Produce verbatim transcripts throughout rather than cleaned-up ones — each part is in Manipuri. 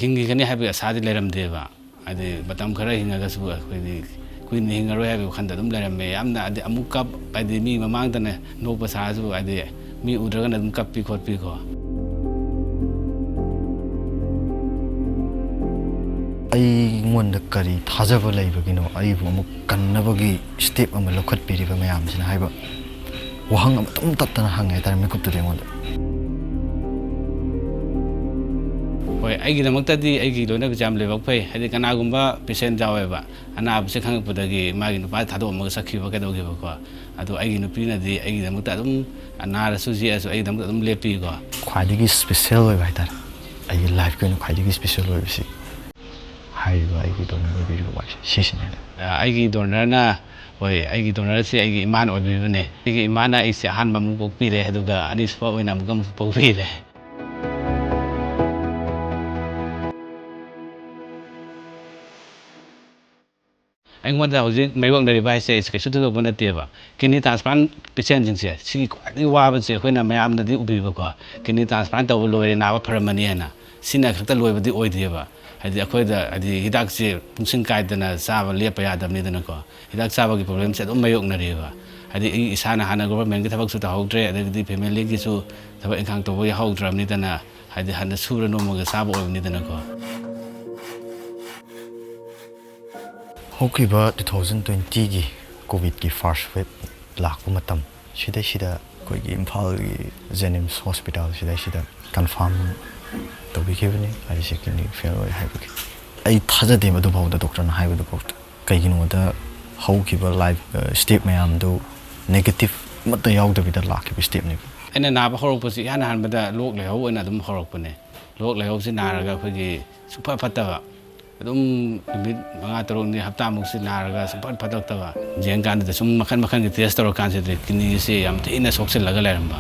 ꯍꯤꯡꯈꯤꯒꯅꯤ ꯍꯥꯏꯕꯒꯤ ꯑꯁꯥꯗꯤ ꯂꯩꯔꯝꯗꯦꯕ꯫ ꯍꯥꯏꯗꯤ ꯃꯇꯝ ꯈꯔ ꯍꯤꯡꯉꯒꯁꯨ ꯑꯩꯈꯣꯏꯗꯤ ꯀꯨꯏꯅ ꯍꯤꯡꯉꯔꯣꯏ ꯍꯥꯏꯕꯒꯤ ꯋꯥꯈꯜꯗ ꯑꯗꯨꯝ ꯂꯩꯔꯝꯃꯦ꯫ ꯌꯥꯝꯅ ꯍꯥꯏꯗꯤ ꯑꯃꯨꯛ ꯀꯞ, ꯍꯥꯏꯗꯤ ꯃꯤ ꯃꯃꯥꯡꯗꯅ ꯅꯣꯛꯄ ꯁꯥꯔꯁꯨ, ꯍꯥꯏꯗꯤ ꯃꯤ ꯎꯗ꯭ꯔꯒꯅ ꯑꯗꯨꯝ ꯀꯞꯄꯤ ꯈꯣꯠꯄꯤꯀꯣ꯫ ꯑꯩꯉꯣꯟꯗ ꯀꯔꯤ ꯊꯥꯖꯕ ꯂꯩꯕꯒꯤꯅꯣ ꯑꯩꯕꯨ ꯑꯃꯨꯛ ꯀꯟꯅꯕꯒꯤ step ꯑꯃ ꯂꯧꯈꯠꯄꯤꯔꯤꯕ ꯃꯌꯥꯝꯁꯤꯅ ꯍꯥꯏꯕ ꯋꯥꯍꯪ ꯑꯃꯇꯪ ꯇꯠꯇꯅ ꯍꯪꯉꯦ ꯍꯥꯏꯇꯥꯔꯦ ꯃꯤꯀꯨꯞꯇꯨꯗ ꯑꯩꯉꯣꯟꯗ꯫ ꯍꯣꯏ, ꯑꯩꯒꯤꯗꯃꯛꯇꯗꯤ ꯑꯩꯒꯤ ꯂꯣꯏꯅꯕꯤꯁꯦ ꯌꯥꯝ ꯂꯥꯏꯕꯛ ꯐꯩ꯫ ꯍꯥꯏꯗꯤ ꯀꯅꯥꯒꯨꯝꯕ patient ꯌꯥꯎꯋꯦꯕ, ꯑꯅꯥꯕꯁꯦ ꯈꯪꯉꯛꯄꯗꯒꯤ ꯃꯥꯒꯤ ꯅꯨꯄꯥ ꯊꯥꯗꯣꯛꯑꯝꯃꯒ ꯆꯠꯈꯤꯕ ꯀꯩꯗꯧꯈꯤꯕꯀꯣ꯫ ꯑꯗꯣ ꯑꯩꯒꯤ ꯅꯨꯄꯤꯅꯗꯤ ꯑꯩꯒꯤꯗꯃꯛꯇ ꯑꯗꯨꯝ ꯅꯥꯔꯁꯨ ꯌꯦꯛꯑꯁꯨ ꯑꯩꯒꯤꯗꯃꯛꯇ ꯑꯗꯨꯝ ꯂꯦꯞꯄꯤꯀꯣ꯫ ꯈ꯭ꯋꯥꯏꯗꯒꯤ special ꯑꯣꯏꯕ ꯍꯥꯏꯇꯥꯔꯦ, ꯑꯩꯒꯤ lifeꯀꯤ ꯑꯣꯏꯅ ꯈ꯭ꯋꯥꯏꯗꯒꯤ special ꯑꯣꯏꯕꯁꯤ ꯍꯥꯏꯔꯤꯕ ꯑꯩꯒꯤ ꯗꯣꯅꯔ ꯑꯣꯏꯕꯤꯔꯤꯕ ꯋꯥꯏꯁꯦ ꯁꯤꯁꯤꯅꯦ꯫ ꯑꯩꯒꯤ ꯗꯣꯅꯔꯅ, ꯍꯣꯏ, ꯑꯩꯒꯤ ꯗꯣꯅꯔꯁꯦ ꯑꯩꯒꯤ ꯏꯃꯥꯅ ꯑꯣꯏꯕꯤꯕꯅꯦ꯫ ꯑꯩꯒꯤ ꯏꯃꯥꯅ ꯑꯩꯁꯦ ꯑꯍꯥꯟꯕ ꯑꯃꯨꯛ ꯄꯣꯛꯄꯤꯔꯦ, ꯑꯗꯨꯒ ꯑꯅꯤꯁꯨꯕ ꯑꯣꯏꯅ ꯑꯃꯨꯛ ꯑꯃꯨꯛ ꯄꯣꯛꯄꯤꯔꯦ꯫ ꯑꯩꯉꯣꯟꯗ ꯍꯧꯖꯤꯛ ꯃꯥꯌꯣꯛꯅꯔꯤꯕ ꯍꯥꯏꯁꯦ ꯑꯩꯁꯦ ꯀꯩꯁꯨ ꯊꯣꯏꯗꯣꯛꯄ ꯅꯠꯇꯦꯕ꯫ Kidney transplant patientꯁꯤꯡꯁꯦ, ꯁꯤꯒꯤ ꯈ꯭ꯋꯥꯏꯗꯒꯤ ꯋꯥꯕꯁꯦ ꯑꯩꯈꯣꯏꯅ ꯃꯌꯥꯝꯅꯗꯤ ꯎꯕꯤꯕꯀꯣ, kidney transplant ꯇꯧꯕ ꯂꯣꯏꯔꯦ, ꯅꯥꯕ ꯐꯔꯝꯃꯅꯤ ꯍꯥꯏꯅ꯫ ꯁꯤꯅ ꯈꯛꯇ ꯂꯣꯏꯕꯗꯤ ꯑꯣꯏꯗꯦꯕ꯫ ꯍꯥꯏꯗꯤ ꯑꯩꯈꯣꯏꯗ, ꯍꯥꯏꯗꯤ ꯍꯤꯗꯥꯛꯁꯦ ꯄꯨꯡꯁꯤꯡ ꯀꯥꯏꯗꯅ ꯆꯥꯕ ꯂꯦꯞꯄ ꯌꯥꯗꯕꯅꯤꯗꯅꯀꯣ꯫ ꯍꯤꯗꯥꯛ ꯆꯥꯕꯒꯤ problemꯁꯦ ꯑꯗꯨꯝ ꯃꯥꯌꯣꯛꯅꯔꯤꯕ꯫ ꯍꯥꯏꯗꯤ ꯑꯩ ꯏꯁꯥꯅ ꯍꯥꯟꯅ governmentꯀꯤ ꯊꯕꯛꯁꯨ ꯇꯧꯍꯧꯗ꯭ꯔꯦ, ꯑꯗꯒꯤꯗꯤ familyꯒꯤꯁꯨ ꯊꯕꯛ ꯏꯪꯈꯥꯡ ꯇꯧꯕ ꯌꯥꯍꯧꯗ꯭ꯔꯕꯅꯤꯗꯅ, ꯍꯥꯏꯗꯤ ꯍꯥꯟꯅ ꯁꯨꯔ ꯅꯣꯝꯃꯒ ꯆꯥꯕ ꯑꯣꯏꯕꯅꯤꯗꯅꯀꯣ꯫ ꯍꯧꯈꯤꯕ two thousand twentyꯒꯤ COVIDꯀꯤ first wave ꯂꯥꯛꯄ ꯃꯇꯝ ꯁꯤꯗꯩꯁꯤꯗ ꯑꯩꯈꯣꯏꯒꯤ ꯏꯝꯐꯥꯜꯒꯤ JNIMS hospital ꯁꯤꯗꯩꯁꯤꯗ confirm ꯇꯧꯕꯤꯈꯤꯕꯅꯤ ꯑꯩꯁꯦ kidney fail ꯑꯣꯏ ꯍꯥꯏꯕꯒꯤ꯫ ꯑꯩ ꯊꯥꯖꯗꯦꯕ ꯑꯗꯨꯐꯥꯎꯗ doctorꯅ ꯍꯥꯏꯕꯗꯨꯐꯥꯎꯗ꯫ ꯀꯩꯒꯤꯅꯣꯗ ꯍꯧꯈꯤꯕ life, ꯑ, step ꯃꯌꯥꯝꯗꯨ negative ꯑꯃꯠꯇ ꯌꯥꯎꯗꯕꯤꯗ ꯂꯥꯛꯈꯤꯕ stepꯅꯦꯕ꯫ ꯑꯩꯅ ꯅꯥꯕ ꯍꯧꯔꯛꯄꯁꯤ ꯏꯍꯥꯟ ꯍꯥꯟꯕꯗ ꯂꯣꯛ ꯂꯥꯏꯍꯧ ꯑꯣꯏꯅ ꯑꯗꯨꯝ ꯍꯧꯔꯛꯄꯅꯦ꯫ ꯂꯣꯛ ꯂꯥꯏꯍꯧꯁꯤ ꯅꯥꯔꯒ ꯑꯩꯈꯣꯏꯒꯤ ꯁꯨꯡꯐ ꯐꯠꯇꯕ, ꯑꯗꯨꯝ ꯅꯨꯃꯤꯠ ꯃꯉꯥ ꯇꯔꯨꯛꯅꯤ, ꯍꯞꯇꯥꯃꯨꯛꯁꯤ ꯅꯥꯔꯒ ꯁꯨꯡꯐꯠ ꯐꯠꯇꯛꯇꯕ꯫ ꯌꯦꯡꯀꯥꯟꯗꯨꯗ ꯁꯨꯝ ꯃꯈꯟ ꯃꯈꯟꯒꯤ test ꯇꯧꯔꯀꯥꯟꯁꯤꯗ kidneyꯁꯤ ꯌꯥꯝ ꯊꯤꯅ ꯁꯣꯛꯆꯤꯜꯂꯒ ꯂꯩꯔꯝꯕ꯫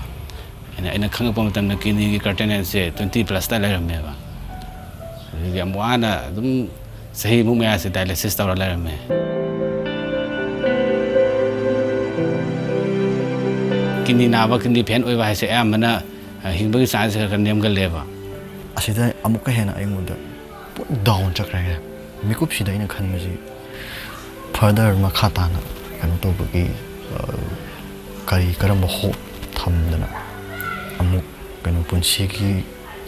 ꯑꯩꯅ, ꯑꯩꯅ ꯈꯪꯉꯛꯄ ꯃꯇꯝꯗ kidneyꯒꯤ creatinineꯁꯦ twenty plusꯇ ꯂꯩꯔꯝꯃꯦꯕ꯫ ꯑꯗꯨꯒꯤ ꯌꯥꯝ ꯋꯥꯅ ꯑꯗꯨꯝ ꯆꯍꯤꯃꯨꯛ ꯃꯌꯥꯁꯦ dialysis ꯇꯧꯔ ꯂꯩꯔꯝꯃꯦ꯫ Kidney ꯅꯥꯕ, kidney fail ꯑꯣꯏꯕ ꯍꯥꯏꯁꯦ ꯑꯌꯥꯝꯕꯅ, ꯑ, ꯍꯤꯡꯕꯒꯤ chanceꯁꯦ ꯈꯔ ꯈꯔ ꯅꯦꯝꯒꯜꯂꯦꯕ꯫ ꯑꯁꯤꯗ ꯑꯃꯨꯛꯀ ꯍꯦꯟꯅ ꯑꯩꯉꯣꯟꯗ ꯄꯨꯔꯥ ꯗꯥꯎꯟ ꯆꯠꯈ꯭ꯔꯦ꯫ ꯃꯤꯀꯨꯞꯁꯤꯗ ꯑꯩꯅ ꯈꯟꯕꯁꯤ ꯐꯔꯗꯔ ꯃꯈꯥ ꯇꯥꯅ ꯀꯩꯅꯣ ꯇꯧꯕꯒꯤ, ꯑ, ꯀꯔꯤ ꯀꯔꯝꯕ ꯍꯣꯞ ꯊꯝꯗꯅ ꯑꯃꯨꯛ ꯀꯩꯅꯣ ꯄꯨꯟꯁꯤꯒꯤ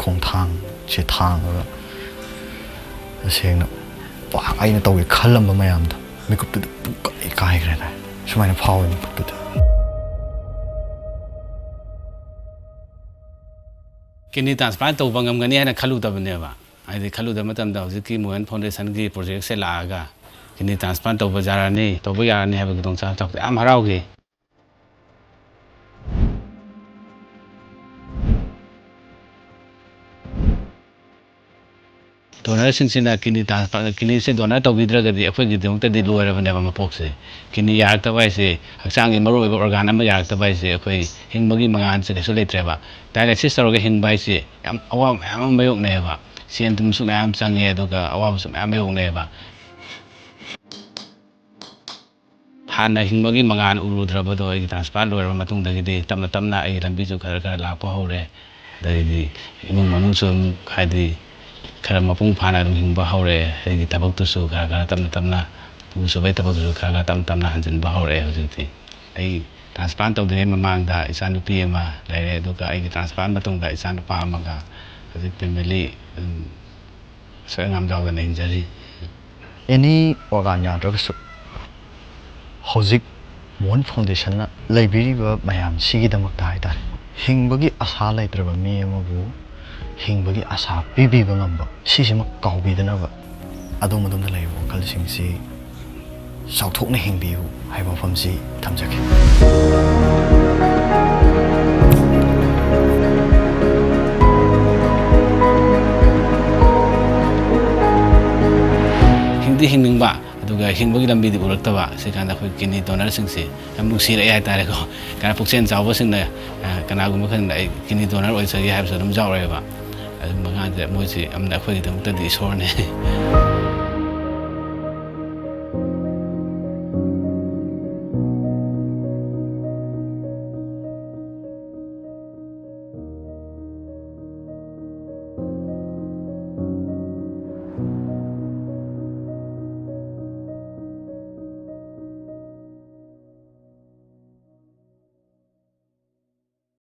ꯈꯣꯡꯊꯥꯡꯁꯦ ꯊꯥꯡꯉꯒ ꯇꯁꯦꯡꯅ ꯄꯥꯛ ꯑꯩꯅ ꯇꯧꯒꯦ ꯈꯜꯂꯝꯕ ꯃꯌꯥꯝꯗꯣ ꯃꯤꯀꯨꯞꯇꯨꯗ ꯄꯨꯡꯀꯥꯏ ꯀꯥꯏꯈ꯭ꯔꯦ꯫ ꯁꯨꯃꯥꯏꯅ ꯐꯥꯎꯋꯦ ꯃꯤꯀꯨꯞꯇꯨꯗ꯫ ꯀꯤꯗꯅꯤ ꯇ꯭ꯔꯥꯟꯁꯄ꯭ꯂꯥꯟ ꯇꯧꯕ ꯉꯝꯒꯅꯤ ꯍꯥꯏꯅ ꯈꯜꯂꯨꯗꯕꯅꯦꯕ꯫ ꯍꯥꯏꯗꯤ ꯈꯜꯂꯨꯗꯕ ꯃꯇꯝꯗ ꯍꯧꯖꯤꯛꯀꯤ ꯃꯣꯍꯦꯟ ꯐꯥꯎꯟꯗꯦꯁꯟꯒꯤ ꯄ꯭ꯔꯣꯖꯦꯛꯁꯦ ꯂꯥꯛꯑꯒ ꯀꯤꯗꯅꯤ ꯇ꯭ꯔꯥꯟꯁꯄ꯭ꯂꯥꯟ ꯇꯧꯕ ꯌꯥꯔꯅꯤ, ꯇꯧꯕ ꯌꯥꯔꯅꯤ ꯍꯥꯏꯕꯒꯤ ꯈꯨꯗꯣꯡꯆꯥꯕ ꯌꯥꯝ ꯍꯔꯥꯎꯈꯤ꯫ ꯗꯣꯅꯔꯁꯤꯡꯁꯤꯅ ꯀꯤꯗꯅꯤ ꯇ꯭ꯔꯥꯟꯁꯄ꯭ꯂꯥꯟ, ꯀꯤꯗꯅꯤꯁꯦ ꯗꯣꯅꯔ ꯇꯧꯕꯤꯗ꯭ꯔꯒꯗꯤ ꯑꯩꯈꯣꯏꯒꯤꯗꯃꯛꯇꯗꯤ ꯂꯣꯏꯔꯕꯅꯦꯕ ꯃꯄꯣꯛꯁꯦ꯫ ꯀꯤꯗꯅꯤ ꯌꯥꯔꯛꯇꯕ ꯍꯥꯏꯁꯦ, ꯍꯛꯆꯥꯡꯒꯤ ꯃꯔꯨꯑꯣꯏꯕ ꯑꯣꯔꯒꯥꯟ ꯑꯃ ꯌꯥꯔꯛꯇꯕ ꯍꯥꯏꯁꯦ, ꯑꯩꯈꯣꯏ ꯍꯤꯡꯕꯒꯤ ꯃꯉꯥꯜꯁꯦ ꯀꯩꯁꯨ ꯂꯩꯇ꯭ꯔꯦꯕ꯫ ꯗꯥꯏꯂꯥꯏꯁꯤꯁ ꯇꯧꯔꯒ ꯍꯤꯡꯕ ꯍꯥꯏꯁꯦ ꯌꯥꯝ ꯑꯋꯥꯕ ꯃꯌꯥꯝ ꯑꯃ ꯃꯥꯌꯣꯛꯅꯩꯌꯦꯕ꯫ ꯁꯦꯟ ꯊꯨꯝꯁꯨ ꯃꯌꯥꯝ ꯆꯪꯉꯦ, ꯑꯗꯨꯒ ꯑꯋꯥꯕꯁꯨ ꯃꯌꯥꯝ ꯃꯥꯌꯣꯛꯅꯩꯌꯦꯕ꯫ ꯍꯥꯟꯅ ꯍꯤꯡꯕꯒꯤ ꯃꯉꯥꯜ ꯎꯔꯨꯗ꯭ꯔꯕꯗꯣ ꯑꯩꯒꯤ ꯇ꯭ꯔꯥꯟꯁꯄ꯭ꯂꯥꯟ ꯂꯣꯏꯔꯕ ꯃꯇꯨꯡꯗꯒꯤꯗꯤ ꯇꯞꯅ ꯇꯞꯅ ꯑꯩꯒꯤ ꯂꯝꯕꯤꯁꯨ ꯈꯔ ꯈꯔ ꯂꯥꯛꯄ ꯍꯧꯔꯦ꯫ ꯑꯗꯩꯗꯤ ꯏꯃꯨꯡ ꯃꯅꯨꯡꯁꯨ ꯑꯗꯨꯝ, ꯍꯥꯏꯗꯤ, ꯈꯔ ꯃꯄꯨꯡ ꯐꯥꯅ ꯑꯗꯨꯝ ꯍꯤꯡꯕ ꯍꯧꯔꯦ꯫ ꯑꯩꯒꯤ ꯊꯕꯛꯇꯨꯁꯨ ꯈꯔ ꯈꯔ ꯇꯞꯅ ꯇꯞꯅ, ꯄꯨ ꯁꯨꯕꯒꯤ ꯊꯕꯛꯇꯨꯁꯨ ꯈꯔ ꯈꯔ ꯇꯞꯅ ꯇꯞꯅ ꯍꯟꯖꯤꯟꯕ ꯍꯧꯔꯛꯑꯦ ꯍꯧꯖꯤꯛꯇꯤ꯫ ꯑꯩ ꯇ꯭ꯔꯥꯟꯁꯄ꯭ꯂꯥꯟ ꯇꯧꯗ꯭ꯔꯤꯉꯩ ꯃꯃꯥꯡꯗ ꯏꯆꯥꯅꯨꯄꯤ ꯑꯃ ꯂꯩꯔꯦ, ꯑꯗꯨꯒ ꯑꯩꯒꯤ ꯇ꯭ꯔꯥꯟꯁꯄ꯭ꯂꯥꯟ ꯃꯇꯨꯡꯗ ꯏꯆꯥꯅꯨꯄꯥ ꯑꯃꯒ, ꯍꯧꯖꯤꯛ ꯐꯦꯃꯤꯂꯤ ꯑꯗꯨꯝ ꯑꯁꯣꯏ ꯑꯉꯥꯝ ꯌꯥꯎꯗꯅ ꯍꯤꯡꯖꯔꯤ꯫ ꯑꯦꯅꯤ ꯑꯣꯔꯒꯥꯟ ꯌꯥꯗ꯭ꯔꯒꯁꯨ ꯍꯧꯖꯤꯛ ꯃꯣꯍꯟ ꯐꯥꯎꯟꯗꯦꯁꯟꯅ ꯂꯩꯕꯤꯔꯤꯕ ꯃꯌꯥꯝꯁꯤꯒꯤꯗꯃꯛꯇ ꯍꯥꯏꯇꯥꯔꯦ, ꯍꯤꯡꯕꯒꯤ ꯑꯁꯥ ꯂꯩꯇ꯭ꯔꯕ ꯃꯤ ꯑꯃꯕꯨ ꯍꯤꯡꯕꯒꯤ ꯑꯁꯥ ꯄꯤꯕꯤꯕ ꯉꯝꯕ, ꯁꯤꯁꯤꯃꯛ ꯀꯥꯎꯕꯤꯗꯅꯕ ꯑꯗꯣꯝ ꯑꯗꯣꯝꯗ ꯂꯩꯔꯤꯕ ꯋꯥꯈꯜꯁꯤꯡꯁꯤ ꯆꯥꯎꯊꯣꯛꯅ ꯍꯤꯡꯕꯤꯌꯨ ꯍꯥꯏꯕ ꯋꯥꯐꯝꯁꯤ ꯊꯝꯖꯒꯦ꯫ ꯍꯤꯡꯗꯤ ꯍꯤꯡꯅꯤꯡꯕ, ꯑꯗꯨꯒ ꯍꯤꯡꯕꯒꯤ ꯂꯝꯕꯤꯗꯤ ꯎꯔꯛꯇꯕ, ꯁꯤ ꯀꯥꯟꯗ ꯑꯩꯈꯣꯏ ꯀꯤꯗꯅꯤ ꯗꯣꯅꯔꯁꯤꯡꯁꯦ ꯌꯥꯝ ꯅꯨꯡꯁꯤꯔꯛꯑꯦ ꯍꯥꯏꯇꯥꯔꯦꯀꯣ꯫ ꯀꯅꯥ ꯄꯨꯛꯆꯦꯜ ꯆꯥꯎꯕꯁꯤꯡꯅ, ꯑ, ꯀꯅꯥꯒꯨꯝꯕ ꯈꯔꯅ ꯑꯩ ꯀꯤꯗꯅꯤ ꯗꯣꯅꯔ ꯑꯣꯏꯖꯒꯦ ꯍꯥꯏꯕꯁꯨ ꯑꯗꯨꯝ ꯌꯥꯎꯔꯛꯑꯦꯕ꯫ ꯑꯗꯨꯝꯕ ꯀꯥꯟꯁꯤꯗ ꯃꯣꯏꯁꯤ ꯌꯥꯝꯅ ꯑꯩꯈꯣꯏꯒꯤꯗꯃꯛꯇꯗꯤ ꯏꯁꯣꯔꯅꯦ꯫